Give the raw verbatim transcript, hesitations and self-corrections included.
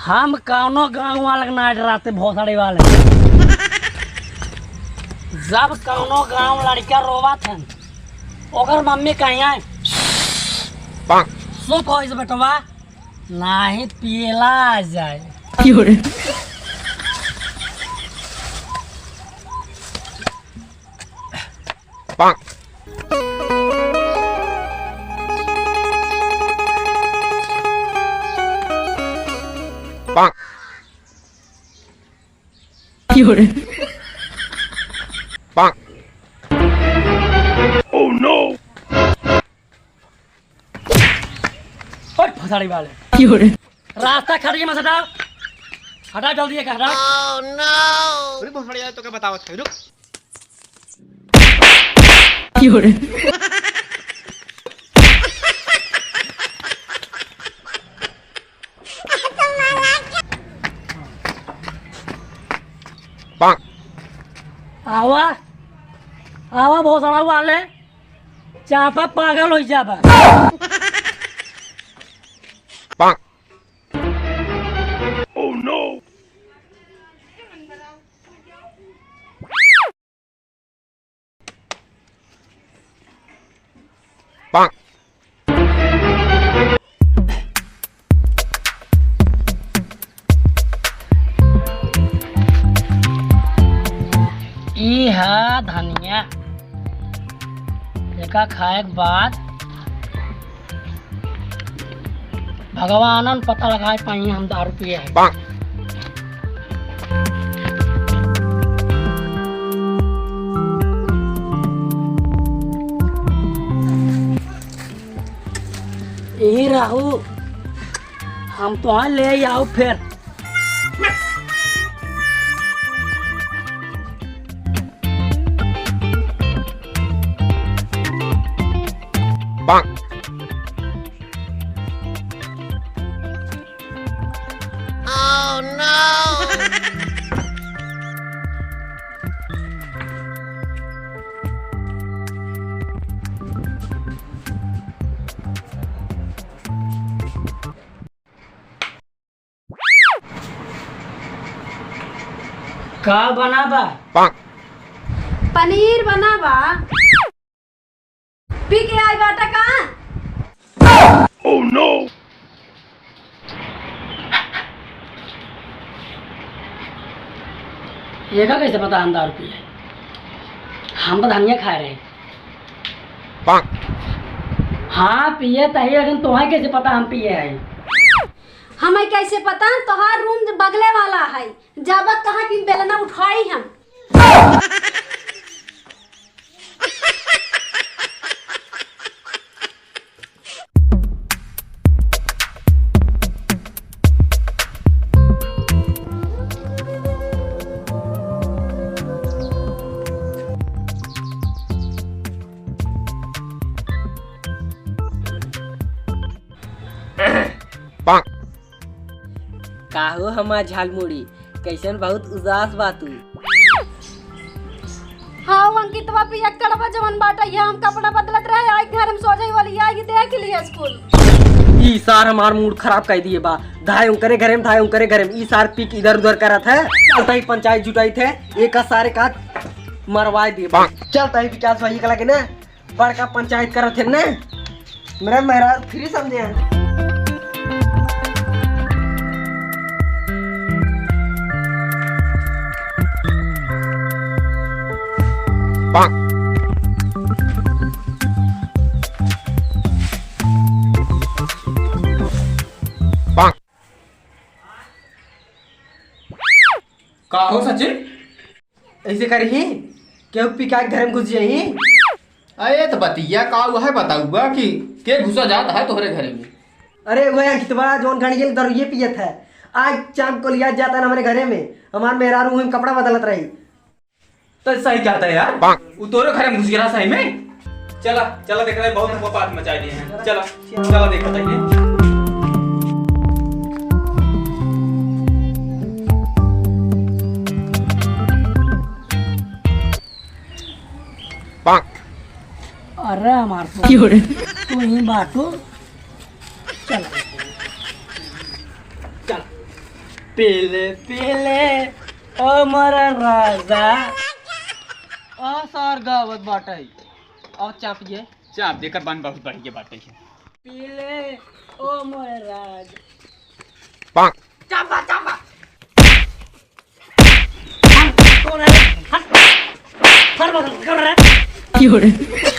हम कौनो गाँव वाले के ना डराते, भोसड़ी वाले। जब कौनो गाँव लड़का रोवत है, ओकर मम्मी कहीं आए, चुप हो इस बेटवा, नाही पियला आ जाए। Oh no! हट, भोसड़ी वाले। रास्ता खड़ी मत हटा। हटा जल्दी एक हटा। Oh no! अरे भोसड़ी वाले, तो क्या बतावत है, रुक। आवा, आवा भोसड़ा वाले, चापा पागल हो जाबा। Oh no! ई हा धनिया, एका खाए के बाद भगवानन पता लगाए पाई हम दारू पिए हैं। ए राहु, हम तोहार ले आओ फिर। Oh no! का बना बा? पनीर बना बा। पी के आई बाटा का? Oh no! एका कैसे पता हम दारू पिए? हम तो धनिया खाए रहे। हाँ, पिए तही, लेकिन तोहार कैसे पता हम पिए हैं? हमें कैसे पता? तोहार रूम बगले वाला है, जाबा कहाँ की बेलना उठाई हम। काहो हमार झालमुड़ी, कैसन बहुत उदास बा तू? हाँ, अंकितवा पियक्कड़वा जवन बाटा, ये हम कपड़ा बदलत रहे, आई घर में सो जाई वाली, आई देख लिए स्कूल। ई सार हमार मूड खराब कर दिए बा। धाए उनकरे घरे में, धाए उनकरे घरे में। ई सार पी के इधर उधर करत है। चलता ही पंचायत जुटाई थे, एक सारे का मरवाए दिए बा। चलता ही विकास भाई के लगे ना, बड़का पंचायत करत है ना, मेरा मेहरारू फ्री समझे हैं। का हो सचिन? ऐसे करही, केहू पिकाई के घर में घुस जाही। अरे तो बतिया का हुआ है, बताउबा कि के घुसा जात है तोहरे घरे में? अरे वह अंकितवा जौन घड़ी के दरुए पियत है, आज शाम को लिया जाता ना हमारे घरे में, हमार मेहरारू वहीं कपड़ा बदलत रही। तो सही कहता है यार, उ तोरे घरे में घुस गया सही में। चला, चला देख रहे, बहुत बवाल मचाई दिए हैं। चला, चला देखा था ये। अरे हमार तो क्यों रे? तू ही बाटू। चल। चल। पीले पीले ओ मोरा राजा। आ सार गावत बाटे। और चाप ये। चाप देकर बन बहुत बढ़िया बाटे है। पीले ओ मोरा राजा। चापा, चापा। कौन है? हट। फर बदल कर रहा है। की हो रहे?